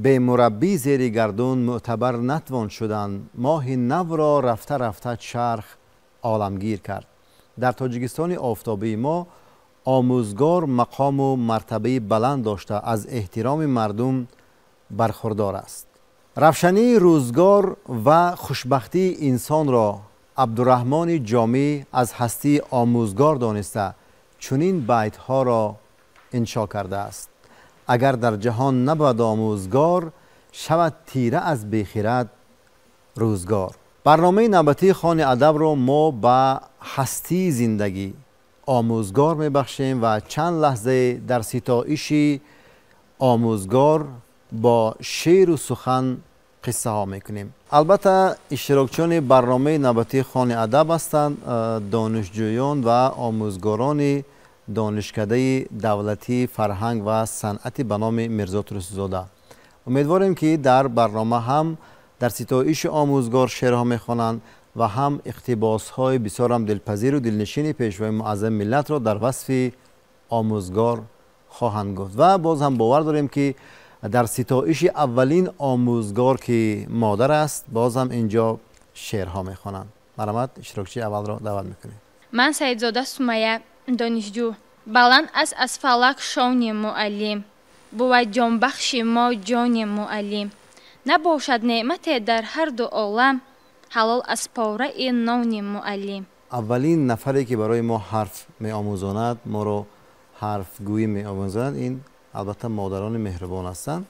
Бемураббӣ зери гардун мӯътабар натвон шудан. Моҳи навро рафта рафта чарх оламгир кард. Дар Тоҷикистони офтобии мо омӯзгор мақому мартабаи баланд дошта, аз эҳтироми мардум бархурдор аст. Равшании рӯзгор ва хушбахтии инсонро Абдураҳмони Ҷомӣ аз ҳастии омӯзгор дониста, чунин байтҳоро иншо кардааст: агар дар ҷаҳон набод омӯзгор, шавад тира аз бехирад рӯзгор. Барномаи навбатии Хони адабро мо ба ҳастии зиндагӣ омӯзгор мебахшем ва чанд лаҳзае дар ситоиши омӯзгор бо шеъру сухан қиссаҳо мекунем. Албатта, иштирокчиёни барномаи навбатии Хони адаб ҳастанд донишҷӯён ва омӯзгорони Донишкадаи давлатии фарҳанг ва санъати ба номи Мирзо Турсунзода. Умедворем, ки дар барнома ҳам дар ситоиши омӯзгор шеърҳо мехонанд ва ҳам иқтибосҳои бисёрам дилпазиру дилнишини Пешвои муаззами миллатро дар васфи омӯзгор хоҳанд гуфт. Ва боз ҳам бовар дорем, ки дар ситоиши аввалин омӯзгор, ки модар аст, боз ҳам инҷо шеърҳо мехонанд. Марҳамат, иштирокчии аввалро даъват мекунем. Ман Саидзода Сумая, донишҷӯ. Баланд аст аз фалак шони муаллим, бувад ҷонбахши мо ҷони муаллим. Набошад неъмате дар ҳарду олам, ҳалол аз пораи нони муаллим. Аввалин нафаре, ки барои мо ҳарф меомӯзонад, моро ҳарфгӯӣ меомӯзонад, ин албатта модарони меҳрубон ҳастанд.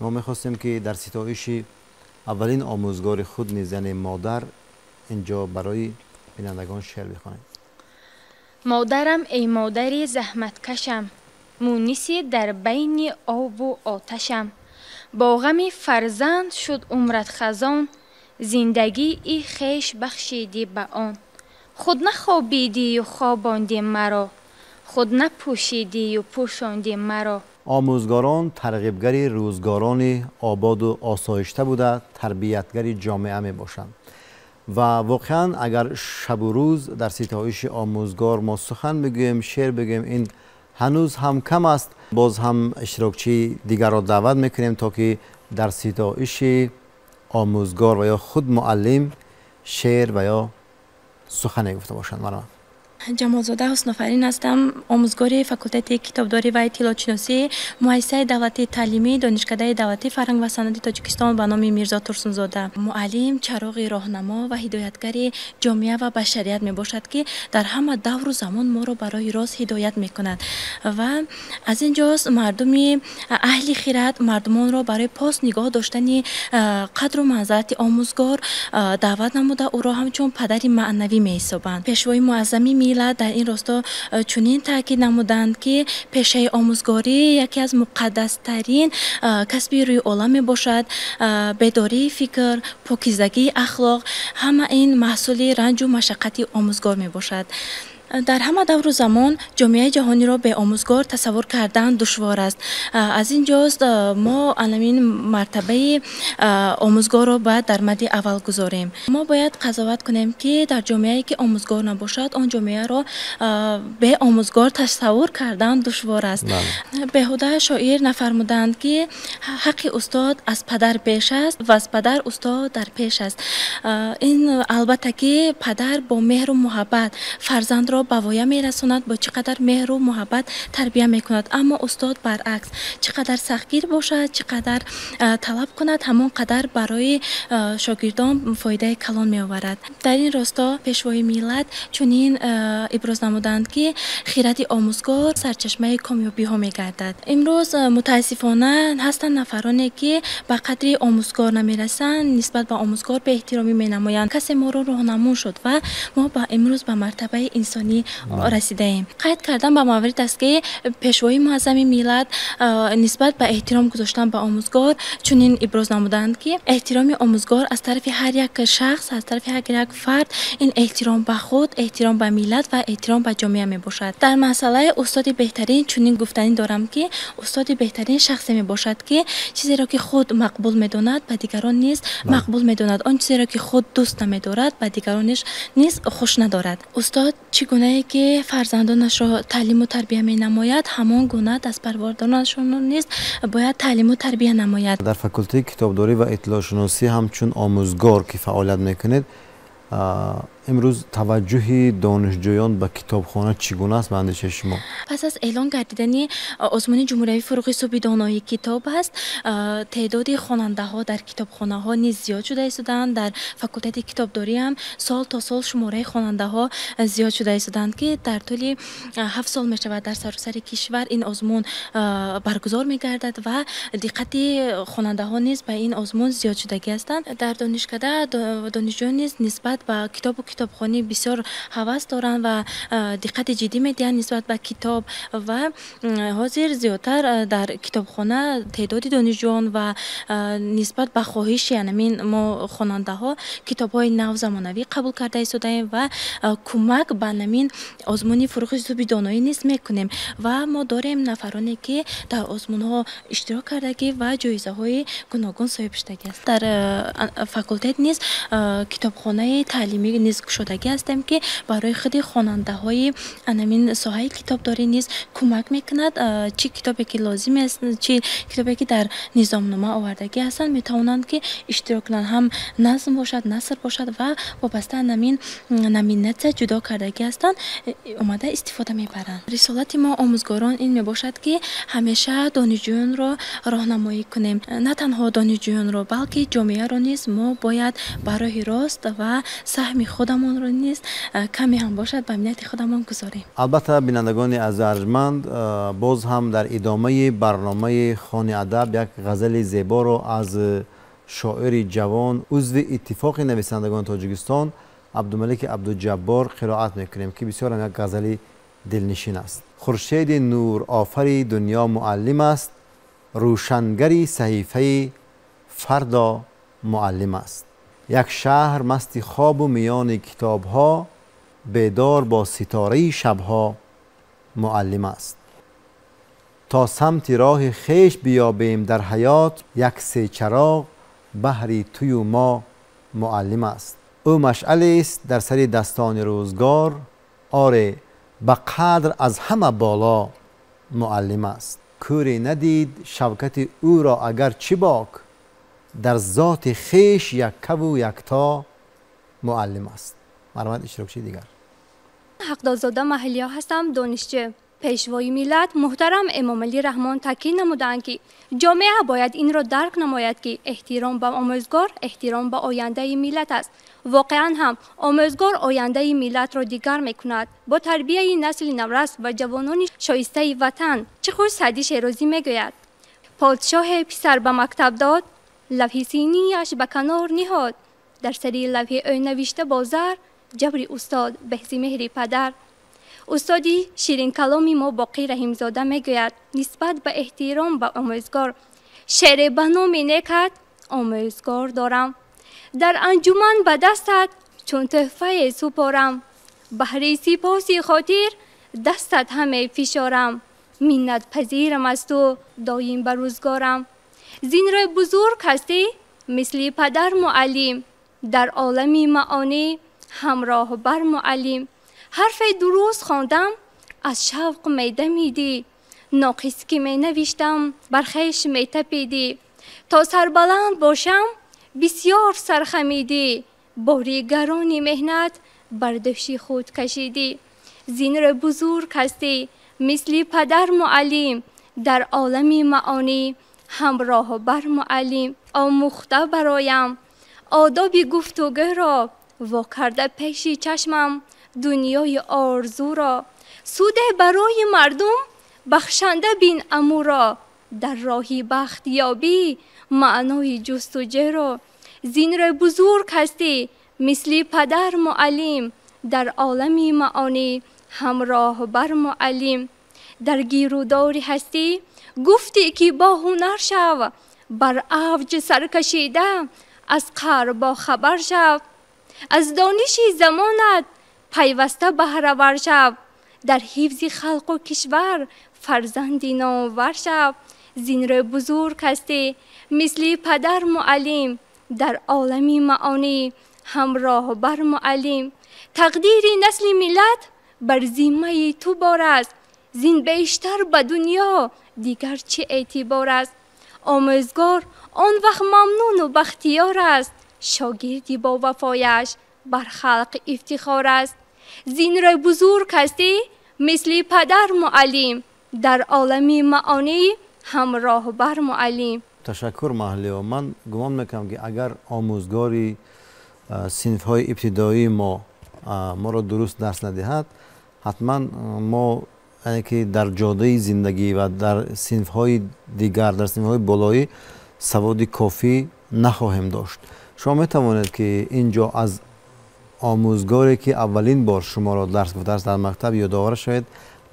Мо мехостем, ки дар ситоиши аввалин омӯзгори худ низ, яъне модар, инҷо барои бинандагон шеър бихонем. Модарам, эй модари заҳматкашам, муниси дар байни обу оташам. Бо ғами фарзанд шуд умрат хазон, зиндагии хеш бахшидӣ ба он. Худ нахобидию хобондӣ маро, худ напӯшидию пӯшондӣ маро. Омӯзгорон тарғибгари рӯзгорони ободу осоишта буда, тарбиятгари ҷомеа мебошанд. Ва воқеан, агар шабу рӯз дар ситоиши омӯзгор мо сухан бигӯем, шеър бигӯем, ин ҳанӯз ҳам кам аст. Боз ҳам иштирокчии дигарро даъват мекунем, то ки дар ситоиши омӯзгор ва ё худ муаллим шеър ва ё сухане гуфта бошанд. Марҳамат. Ҷамолзода Ҳуснофарин ҳастам, омӯзгори факултети китобдорӣ ва иттилоотшиносӣ Муассисаи давлатии таълимии Донишкадаи давлатии фарҳанг ва санъати Тоҷикистон ба номи Мирзо Турсунзода. Муаллим чароғи роҳнамо ва ҳидоятгари ҷомеа ва башарият мебошад, ки дар ҳама давру замон моро ба роҳи рост ҳидоят мекунад. Ва аз ин ҷост мардуми аҳли хират мардумонро барои пос нигоҳ доштани қадру манзалати омӯзгор даъват намуда, ӯро ҳамчун падари маънавӣ меҳисобанд. Пешвои муаззами миллат дар ин росто чунин таъкид намуданд, ки пешаи омӯзгорӣ яке аз муқаддастарин касби рӯи олам мебошад. Бедории фикр, покизагии ахлоқ, ҳама ин маҳсули ранҷу машаққати омӯзгор мебошад. Дар ҳама давру замон ҷомеаи ҷаҳониро беомӯзгор тасаввур кардан душвор аст. Аз ин ҷост мо анамин мартабаи омӯзгорро бояд дар мадди аввал гузорем. Мо бояд қазоват кунем, ки дар ҷомеае, ки омӯзгор набошад, он ҷомеаро беомӯзгор тасаввур кардан душвор аст. Беҳуда шоир нафармуданд, ки ҳаққи устод аз падар беш аст ва аз падар устод дар пеш аст. Ин албатта, ки падар бо меҳру муҳаббат фарзандро ба воя мерасонад, бо чӣ қадар меҳру муҳаббат тарбия мекунад, аммо устод баръакс, чӣ қадар сахтгир бошад, чӣ қадар талаб кунад, ҳамон қадар барои шогирдон фоидаи калон меоварад. Дар ин росто Пешвои миллат чунин иброз намуданд, ки хиради омӯзгор сарчашмаи комёбиҳо мегардад. Имрӯз мутаассифона ҳастанд нафароне, ки ба қадри омӯзгор намерасанд, нисбат ба омӯзгор беэҳтиромӣ менамоянд. Касе моро роҳнамун шуд ва мо ба имрӯз ба мартабаи инсонӣ расидаем. Қайд кардан ба маврид аст, ки Пешвои муаззами миллат нисбат ба эҳтиром гузоштан ба омӯзгор чунин иброз намуданд, ки эҳтироми омӯзгор аз тарафи ҳар як шахс, аз тарафи ҳар як фард, ин эҳтиром ба худ, эҳтиром ба миллат ва эҳтиром ба ҷомеа мебошад. Дар масъалаи устоди беҳтарин чунин гуфтанӣ дорам, ки устоди беҳтарин шахсе мебошад, ки чизеро, ки худ мақбул медонад, ба дигарон низ мақбул медонад, он чизеро, ки худ дӯст намедорад, ба дигарон низ хуш надорад. Устод чӣ гуна гунае ки фарзандонашро таълиму тарбия менамояд, ҳамон гуна дастпарвардонашонро низ бояд таълиму тарбия намояд. Дар факултети китобдорӣ ва иттилоъшиносӣ ҳамчун омӯзгор ки фаъолият мекунед, имрӯз таваҷҷӯҳи донишҷӯён ба китобхона чӣ гуна аст ба андешаи шумо? Пас аз эълон гардидани озмуни ҷумҳуриявии фурӯғи субҳи донои китоб аст, теъдоди хонандаҳо дар китобхонаҳо низ зиёд шуда истодаанд. Дар факултети китобдорӣ ҳам сол то сол шумораи хонандаҳо зиёд шуда истодаанд, ки дар тӯли 7 сол мешавад дар саросари кишвар ин озмун баргузор мегардад ва диққати хонандаҳо низ ба ин озмун зиёд шудагӣ ҳастанд. Дар донишкада донишҷӯён низ нисбат ба китобу китобхонӣ бисёр ҳавас доранд ва диққати ҷиддӣ медиҳанд нисбат ба китоб ва ҳозир зиёдтар дар китобхона теъдоди донишҷӯён ва нисбат ба хоҳиши ҳамин мо хонандаҳо китобҳои нав замонавӣ қабул карда истодаем ва кӯмак ба ҳамин озмуни фурӯғи субҳи доноӣ низ мекунем ва мо дорем нафароне ки дар озмунҳо иштирок кардагӣ ва ҷоизаҳои гуногун соҳиб шудагӣ аст. Дар факултет низ китобхонаи таълимӣ низ кушодагӣ ҳастем, ки барои худи хонандаҳои ҳамин соҳаи китобдорӣ низ кӯмак мекунад. Чӣ китобе ки лозим аст, чӣ китобе ки дар низомнома овардагӣ ҳастанд, метавонанд ки иштирок кунанд. Ҳам назм бошад, наср бошад ва вобаста ҳамин номинатсия ҷудо кардагӣ ҳастанд, омада истифода мебаранд. Рисолати мо омӯзгорон ин мебошад, ки ҳамеша донишҷӯёнро роҳнамоӣ кунем. На танҳо донишҷӯёнро, балки ҷомеаро низ мо бояд ба роҳи рост ва саҳми худамонро низ каме ҳам бошад ба миллати худамон гузорем. Албатта, бинандагони азиз арҷманд, боз ҳам дар идомаи барномаи Хони адаб як ғазали зеборо аз шоири ҷавон, узви Иттифоқи нависандагони Тоҷикистон Абдумалики Абдуҷаббор қироат мекунем, ки бисёр ҳам як ғазали дилнишин аст. Хуршеди нурофари дунё муаллим аст, рӯшангари саҳифаи фардо муаллим аст. Як шаҳр масти хобу миёни китобҳо, бедор бо ситораи шабҳо муаллим аст. То самти роҳи хеш биёбем дар ҳаёт, як сечароғ баҳри тую мо муаллим аст. Ӯ машъалест дар сари дастони рӯзгор, оре ба қадр аз ҳама боло муаллим аст. Кӯре надид шавкати ӯро агар чӣ бок, дар зоти хеш яккаву якто муаллим аст. Марҳамат, иштирокчии дигар. Ҳақдодзода Маҳаллиё ҳастам, донишҷӯ. Пешвои миллат муҳтарам Эмомалӣ Раҳмон таъкид намуданд, ки ҷомеа бояд инро дарк намояд, ки эҳтиром ба омӯзгор эҳтиром ба ояндаи миллат аст. Воқеан ҳам омӯзгор ояндаи миллатро дигар мекунад бо тарбияи насли наврас ва ҷавонони шоистаи ватан. Чӣ хуш Саъдӣ Шерозӣ мегӯяд: подшоҳе писар ба мактаб дод, лавҳи синияш ба канор ниҳод, дар сари лавҳи ӯ навишта бо зар ҷабри устод беҳзи меҳри падар. Устоди ширинкаломи мо Боқӣ Раҳимзода мегӯяд нисбат ба эҳтиром ба омӯзгор: шеъре ба номи некат омӯзгор дорам, дар анҷуман ба дастат чун тӯҳфае супорам, баҳри сипоси хотир дастат ҳаме фишорам, миннатпазирам аз ту доим ба рӯзгорам. Зин рӯ бузург ҳастӣ мисли падар муаллим, дар олами маонӣ ҳамроҳ бар муаллим. Ҳарфе дуруст хондам аз шавқ медамидӣ, ноқис ки менавиштам бар хеш метапидӣ. То сарбаланд бошам бисёр сархамидӣ, бори гарони меҳнат бар дӯши худ кашидӣ. Зин рӯ бузург ҳастӣ мисли падар муаллим, дар олами маонӣ ҳамроҳ бар муаллим. Омӯхта бароям одоби гуфтугӯро, во карда пеши чашмам дунёи орзуро. Суде барои мардум бахшанда бин амуро, дар роҳи бахтёбӣ маънои ҷустуҷӯро. Зин рӯ бузург ҳастӣ мисли падар муаллим, дар олами маонӣ ҳамроҳ бар муаллим. Дар гирудори ҳастӣ гуфтӣ ки бо ҳунар шав, бар авҷ саркашида аз қаър бохабар шав. Аз дониши замонат пайваста баҳравар шав, дар ҳифзи халқу кишвар фарзанди номвар шав. Зин рӯ бузург ҳастӣ мисли падар муаллим, дар олами маонӣ ҳамроҳ бар муаллим. Тақдири насли миллат бар зиммаи ту бор аст. Зин бештар ба дунё дигар чӣ эътибор аст? Омӯзгор он вақт мамнуну бахтиёр аст, шогирди бовафояш бар халқ ифтихор аст. Зин рӯй бузург ҳастӣ мисли падар муаллим, дар олами маъонӣ ҳам роҳбар муаллим. Ташаккур, Маҳлиё. Ман гумон мекунам, ки агар омӯзгори синфҳои ибтидоии мо моро дуруст дарс надиҳад, ҳатман мо, яъне ки дар ҷодаи зиндагӣ ва дар синфҳои дигар, дар синфҳои болоӣ саводи кофӣ нахоҳем дошт. Шумо метавонед, ки ин ҷо аз омӯзгоре, ки аввалин бор шуморо дарс гуфтааст дар мактаб, ёдовар шавед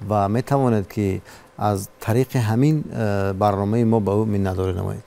ва метавонед, ки аз тариқи ҳамин барномаи мо ба ӯ миннатдорӣ намоед.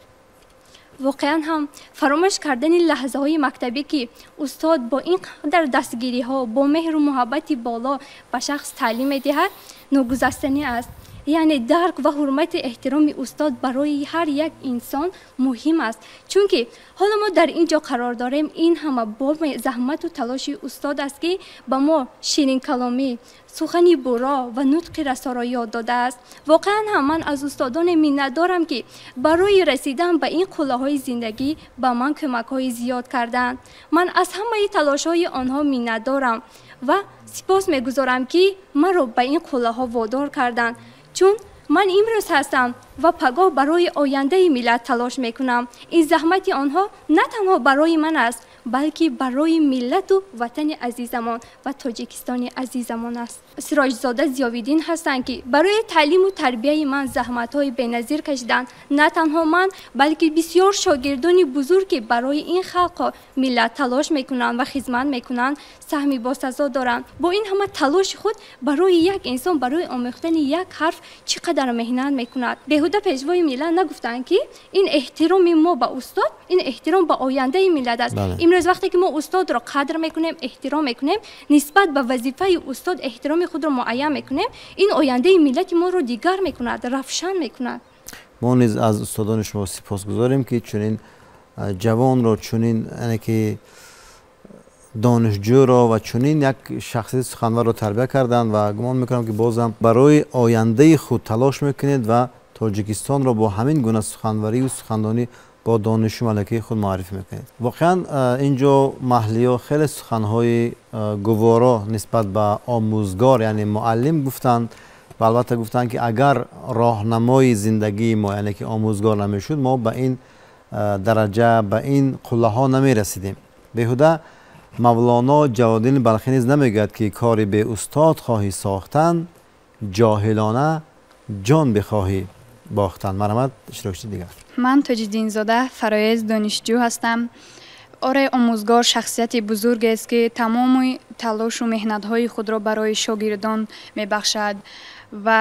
Воқеан ҳам фаромӯш кардани лаҳзаҳои мактабӣ, ки устод бо ин қадар дастгириҳо, бо меҳру муҳаббати боло ба шахс таълим медиҳад, ногузастанӣ аст. Яъне дарк ва ҳурмати эҳтироми устод барои ҳар як инсон муҳим аст, чунки ҳоло мо дар ин ҷо қарор дорем, ин ҳама бо заҳмату талоши устод аст, ки ба мо ширинкаломӣ, сухани буро ва нутқи расоро ёд додааст. Воқеан ҳам ман аз устодоне миннатдорам, ки барои расидан ба ин қуллаҳои зиндагӣ ба ман кӯмакҳои зиёд карданд. Ман аз ҳамаи талошҳои онҳо миннатдорам ва сипос мегузорам, ки маро ба ин қуллаҳо водор карданд, чун ман имрӯз ҳастам ва пагоҳ барои ояндаи миллат талош мекунам. Ин заҳмати онҳо на танҳо барои ман аст, балки барои миллату ватани азизамон ва Тоҷикистони азизамон аст. Сироҷзода Зиёвиддин ҳастанд, ки барои таълиму тарбияи ман заҳматҳои беназир кашиданд. На танҳо ман, балки бисёр шогирдони бузург, ки барои ин халқу миллат талош мекунанд ва хизмат мекунанд, саҳми босазо доранд. Бо ин ҳама талоши худ барои як инсон, барои омӯхтани як ҳарф чӣ қадар меҳнат мекунад. Беҳуда пешвои миллат нагуфтанд, ки ин эҳтироми мо ба устод, ин эҳтиром ба ояндаи миллат аст. Имрӯз вақте ки мо устодро қадр мекунем, эҳтиром мекунем, нисбат ба вазифаи устод эҳтироми худро муайян мекунем, ин ояндаи миллати моро дигар мекунад, равшан мекунад. Мо низ аз устодони шумо сипосгузорем, ки чунин ҷавонро, чунин, яъне ки донишҷӯро ва чунин як шахсияти суханварро тарбия карданд ва гумон мекунам, ки бозам барои ояндаи худ талош мекунед ва Тоҷикистонро бо ҳамин гуна суханварию сухандонӣ бо донишу малакаи худ муаррифӣ мекунед. Воқеан, ин ҷо Маҳлиё хеле суханҳои гуворо нисбат ба омӯзгор, яъне муаллим, гуфтанд ва албатта гуфтанд, ки агар роҳнамои зиндагии мо, яъне ки омӯзгор, намешуд, мо ба ин дараҷа, ба ин қуллаҳо намерасидем. Беҳуда Мавлоно Ҷалолиддини Балхӣ низ намегӯяд, ки кори беустод хоҳӣ сохтан, ҷоҳилона ҷон бихоҳӣ бохтан. Марҳамат, иштирокчи дигар. Ман Тоҷиддинзода Фароез, донишҷӯ ҳастам. Оре, омӯзгор шахсияти бузургест, ки тамоми талошу меҳнатҳои худро барои шогирдон мебахшад, ва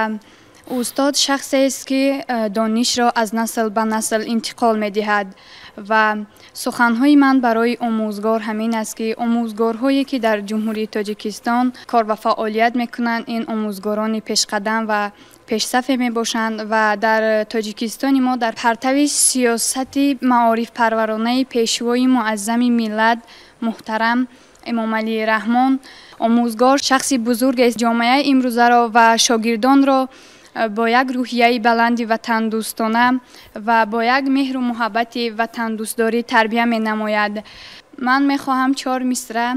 устод шахсест, ки донишро аз насл ба насл интиқол медиҳад. Ва суханҳои ман барои омӯзгор ҳамин аст, ки омӯзгорҳое, ки дар Ҷумҳурии Тоҷикистон кор ва фаъолият мекунанд, ин омӯзгорони пешқадам ва пешсафе мебошанд ва дар Тоҷикистони мо дар партави сиёсати маорифпарваронаи пешвои муаззами миллат муҳтарам Эмомалӣ Раҳмон, омӯзгор шахси бузургест, ҷомеаи имрӯзаро ва шогирдонро бо як рӯҳияи баланди ватандӯстона ва бо як меҳру муҳаббати ватандӯстдорӣ тарбия менамояд. Ман мехоҳам чор мисра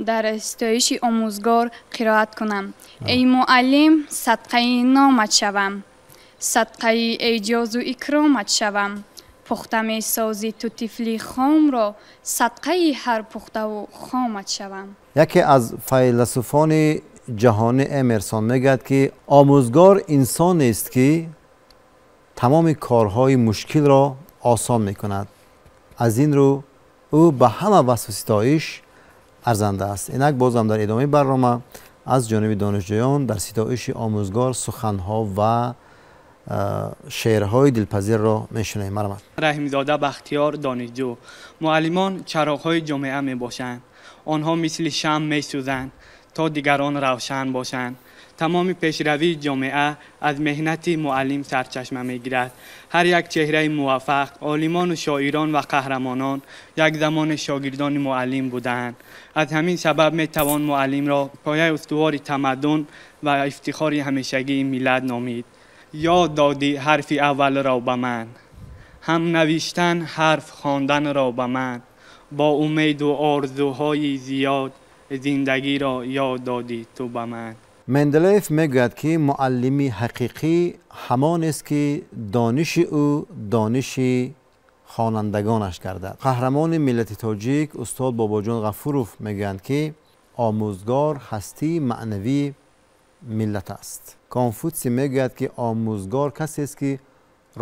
дар ситоиши омӯзгор қироат кунам. Эй муаллим, садқаи номат шавам, садқаи эъҷозу икромат шавам, пухта месозӣ ту тифли хомро, садқаи ҳар пухтаву хомат шавам. Яке аз файласуфони ҷаҳонӣ Эмерсон мегӯяд, ки омӯзгор инсонест, ки тамоми корҳои мушкилро осон мекунад. Аз ин рӯ ӯ ба ҳама васфу ситоиш арзанда аст. Инак бозам дар идомаи барнома аз ҷониби донишҷӯён дар ситоиши омӯзгор суханҳо ва шеърҳои дилпазирро мешунавем. Марҳамат. Раҳимзода Бахтиёр, донишҷӯ. Муаллимон чароғҳои ҷомеа мебошанд. Онҳо мисли шамъ месӯзанд, то дигарон равшан бошанд. Тамоми пешравии ҷомеа аз меҳнати муаллим сарчашма мегирад. Ҳар як чеҳраи муваффақ, олимону шоирон ва қаҳрамонон як замоне шогирдони муаллим будаанд. Аз ҳамин сабаб метавон муаллимро пояи устувори тамаддун ва ифтихори ҳамешагии миллат номид. Ёд додӣ ҳарфи аввалро ба ман, ҳам навиштан ҳарф хонданро ба ман, бо умеду орзуҳои зиёд зиндагиро ёд додӣ ту ба ман. Менделеев мегӯяд, ки муаллими ҳақиқӣ ҳамонест, ки дониши ӯ дониши хонандагонаш гардад. Қаҳрамони миллати тоҷик устод Бобоҷон Ғафуров мегӯянд, ки омӯзгор ҳастии маънавии миллат аст. Конфутсий мегӯяд, ки омӯзгор касест, ки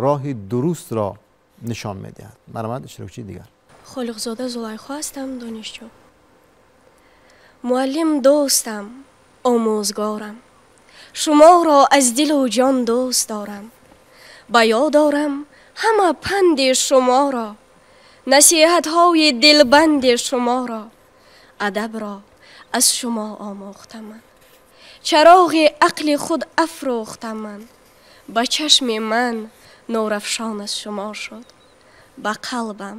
роҳи дурустро нишон медиҳад. Марҳамат, иштирокчии дигар. Холиқзода Зулайхо ҳастам, донишҷӯ. Муаллим дӯстам, омӯзгорам, шуморо аз дилу ҷон дӯст дорам. Ба ёд дорам ҳама панди шуморо, насиҳатҳои дилбанди шуморо. Адабро аз шумо омӯхтам ман, чароғи ақли худ афрӯхтам ман. Ба чашми ман нурафшон аз шумо шуд, ба қалбам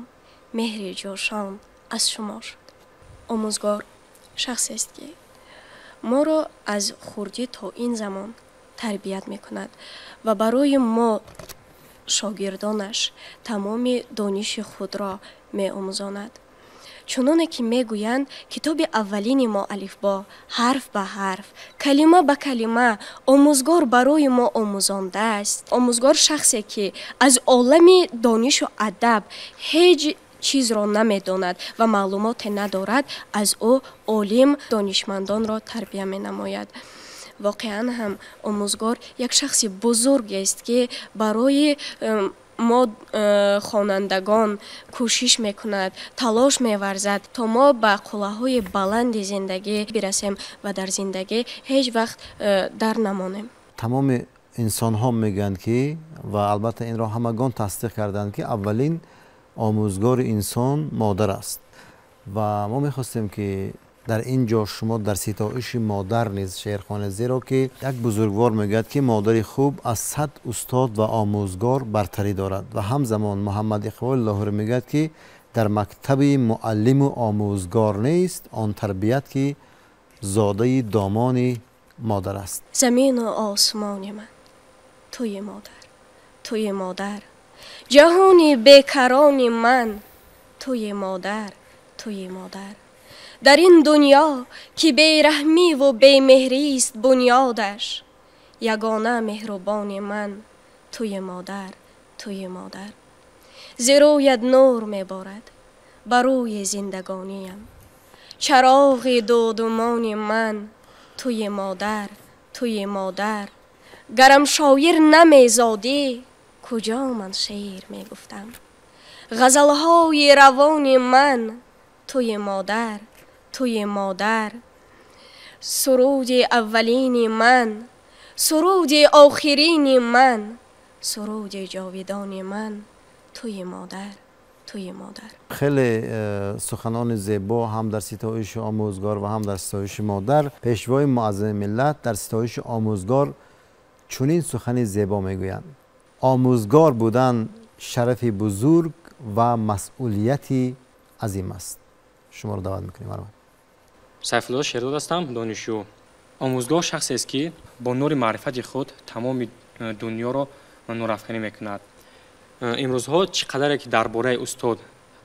меҳри ҷӯшон аз шумо шуд. Омӯзгор шахсест, ки моро аз хурдӣ то ин замон тарбият мекунад ва барои мо шогирдонаш тамоми дониши худро меомӯзонад. Чуноне ки мегӯянд, китоби аввалини мо алифбо, ҳарф ба ҳарф, калима ба калима омӯзгор барои мо омӯзондааст. Омӯзгор шахсе, ки аз олами донишу адаб ҳеҷ чизро намедонад ва маълумоте надорад, аз ӯ олим донишмандонро тарбия менамояд. Воқеан ҳам омӯзгор як шахси бузургест, ки барои мо хонандагон кӯшиш мекунад, талош меварзад, то мо ба қуллаҳои баланди зиндагӣ бирасем ва дар зиндагӣ ҳеҷ вақт дар намонем. Тамоми инсонҳо мегӯянд, ки ва албатта инро ҳамагон тасдиқ карданд, ки аввалин омӯзгори инсон модар аст. Ва мо мехостем, ки дар ин ҷо шумо дар ситоиши модар низ шеър хонед, зеро ки як бузургвор мегӯяд, ки модари хуб аз 100 устод ва омӯзгор бартарӣ дорад. Ва ҳамзамон Муҳаммад Иқболи Лоҳурӣ мегӯяд, ки дар мактаби муаллиму омӯзгор нест он тарбият, ки зодаи домони модар аст. Замину осмони ман туи модар, туи модар, ҷаҳони бекарони ман туи модар, туи модар. Дар ин дунё ки бераҳмиву бемеҳрист бунёдаш, ягона меҳрубони ман туи модар, туи модар. Зи рӯят нур меборад ба рӯи зиндагониям, чароғи дудумони ман туи модар, туи модар. Гарам шоир намезодӣ, куҷо ман шеър мегуфтам? Ғазалҳои равони ман туи модар, туи модар. Суруди аввалини ман, суруди охирини ман, суруди ҷовидони ман туи модар, туи модар. Хеле суханони зебо ҳам дар ситоиши омӯзгор ва ҳам дар ситоиши модар. Пешвои муаззами миллат дар ситоиши омӯзгор чунин сухани зебо мегӯянд: омӯзгор будан шарафи бузург ва масъулияти азим аст. Шуморо даъват мекунем. Марҳамат. Сайфулло Шердод ҳастам, донишҷӯ. Омӯзгор шахсест, ки бо нури маърифати худ тамоми дунёро нурафканӣ мекунад. Имрӯзҳо чӣ қадаре ки дар бораи устод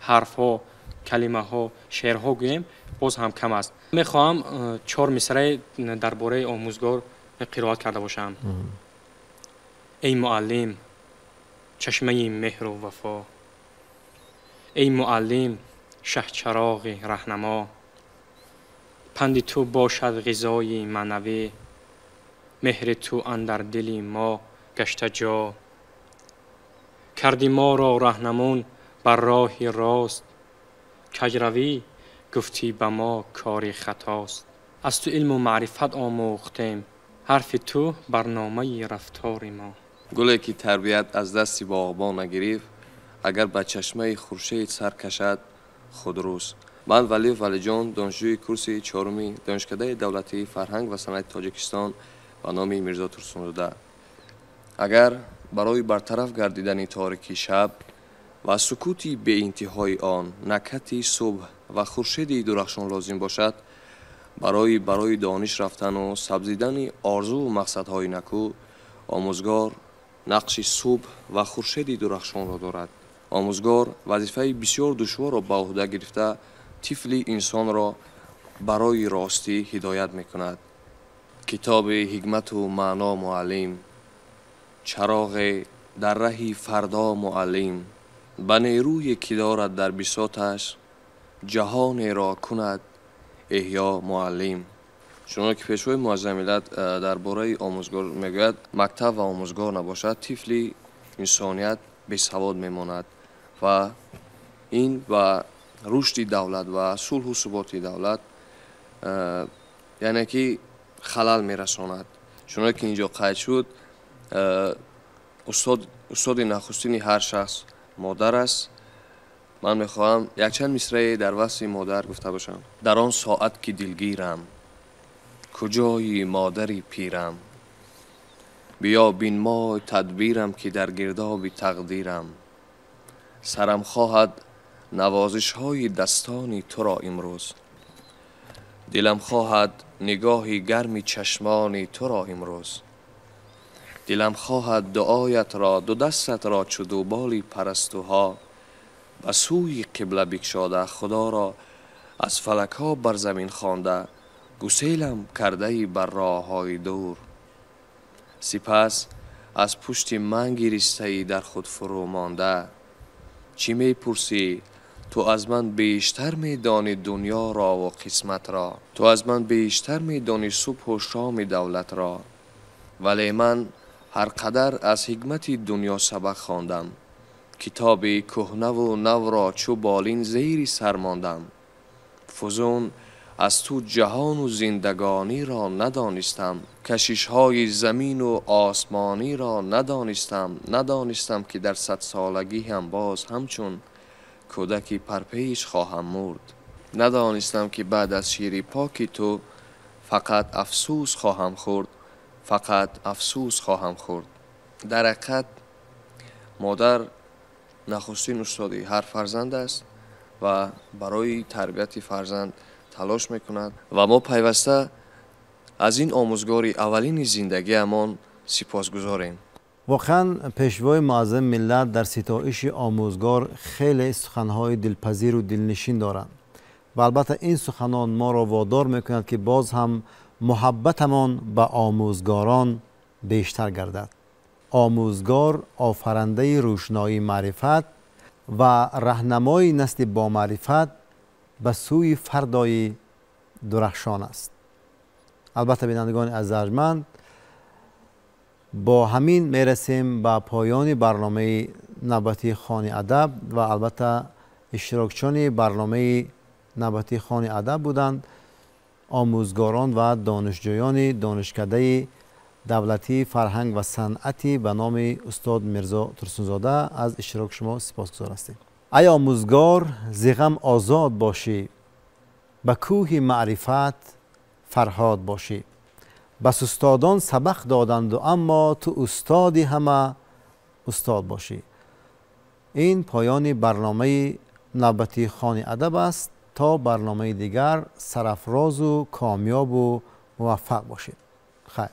ҳарфҳо, калимаҳо, шеърҳо гӯем, боз ҳам кам аст. Мехоҳам 4 мисраи дар бораи омӯзгор қироат карда бошам. Эй муаллим, чашмаи меҳру вафо, эй муаллим, шаҳчароғи раҳнамо, панди ту бошад ғизои маънавӣ, меҳри ту андар дили мо гашта ҷо. Карди моро раҳнамун бар роҳи рост, каҷравӣ гуфтӣ ба мо кори хатост. Аз ту илму маърифат омӯхтем, ҳарфи ту барномаи рафтори мо. Гуле ки тарбият аз дасти боғбон нагирифт, агар ба чашмаи хуршед сар кашад худрӯз. Ман Валиев Валиҷон, донишҷӯи курси 4-уми Донишкадаи давлатии фарҳанг ва санъати Тоҷикистон Ба номи Мирзо Турсунзода. Агар барои бартараф гардидани торики шаб ва сукути беинтиҳои он накҳати субҳ ва хуршеди дурахшон лозим бошад, барои дониш рафтану сабзидани орзуву мақсадҳои накӯ омӯзгор нақши субҳ ва хуршеди дурахшонро дорад. Омӯзгор вазифаи бисёр душворро ба ӯҳда гирифта, тифли инсонро барои ростӣ ҳидоят мекунад. Китоби ҳикмату маъно муаллим, чароғе дар раҳи фардо муаллим, ба нерӯе ки дорад дар бисоташ ҷаҳонеро кунад эҳё муаллим. Чуноне ки Пешвои Муаззами миллат дар бораи омӯзгор мегӯяд, мактаб ва омӯзгор набошад, тифли инсоният бесавод мемонад ва ин ба рушди давлат ва сулҳу суботи давлат яъне ки халал мерасонад. Чуноне ки инҷо қайд шуд, устоди нахустини ҳар шахс модар аст. Ман мехоҳам якчанд мисрае дар васфи модар гуфта бошам. Дар он соат ки дилгирам, куҷои модари пирам, биё бинмой тадбирам ки дар гирдоби тақдирам, сарам хоҳад навозишҳои дастони туро имрӯз, дилам хоҳад нигоҳи гарми чашмони туро имрӯз, дилам хоҳад дуоятро, ду дастатро чу дуболи парастуҳо ба сӯи қибла бикшода, худоро аз фалакҳо бар замин хонда, гуселам кардаи бар роҳҳои дур. Сипас аз пушти ман гиристаи дар худ фурӯ монда, чӣ мепурсӣ? Ту аз ман бештар медонӣ дунёро ва қисматро, ту аз ман бештар медонӣ субҳу шоми давлатро. Вале ман ҳар қадар аз ҳикмати дунё сабақ хондам, китоби кӯҳнаву навро чу болин зери сар мондам. Фузун аз ту ҷаҳону зиндагониро надонистам, кашишҳои замину осмониро надонистам. Надонистам ки дар садсолагӣ ҳам боз ҳамчун кӯдаки парпеш хоҳам мурд. Надонистам ки баъд аз шири поки ту фақат афсӯс хоҳам хӯрд, фақат афсӯс хоҳам хӯрд. Дар ҳақиқат модар нахустин устоди ҳар фарзанд аст ва барои тарбияти фарзанд талош мекунад ва мо пайваста аз ин омӯзгори аввалини зиндагиамон сипосгузорем. Воқеан Пешвои Муаззами миллат дар ситоиши омӯзгор хеле суханҳои дилпазиру дилнишин доранд ва албатта ин суханон моро водор мекунад ки боз ҳам муҳаббатамон ба омӯзгорон бештар гардад. Омӯзгор офарандаи рӯшноии маърифат ва раҳнамои насли бомаърифат ба сӯи фардои дурахшон аст. Албатта бинандагони азиз арҷманд, бо ҳамин мерасем ба поёни барномаи навбатии Хони адаб ва албатта иштирокчиёни барномаи навбатии Хони адаб буданд омӯзгорон ва донишҷӯёни Донишкадаи давлатии фарҳанг ва санъати ба номи устод Мирзо Турсунзода. Аз иштироки шумо сипосгузор ҳастем. Ай омӯзгор, зи ғам озод бошӣ, ба кӯҳи маърифат фарҳод бошӣ. Бас устодон сабақ доданду, аммо ту устоди ҳама устод бошӣ. Ин поёни барномаи навбатии Хони адаб аст. То барномаи дигар сарафрозу комёбу муваффақ бошед. Хайр.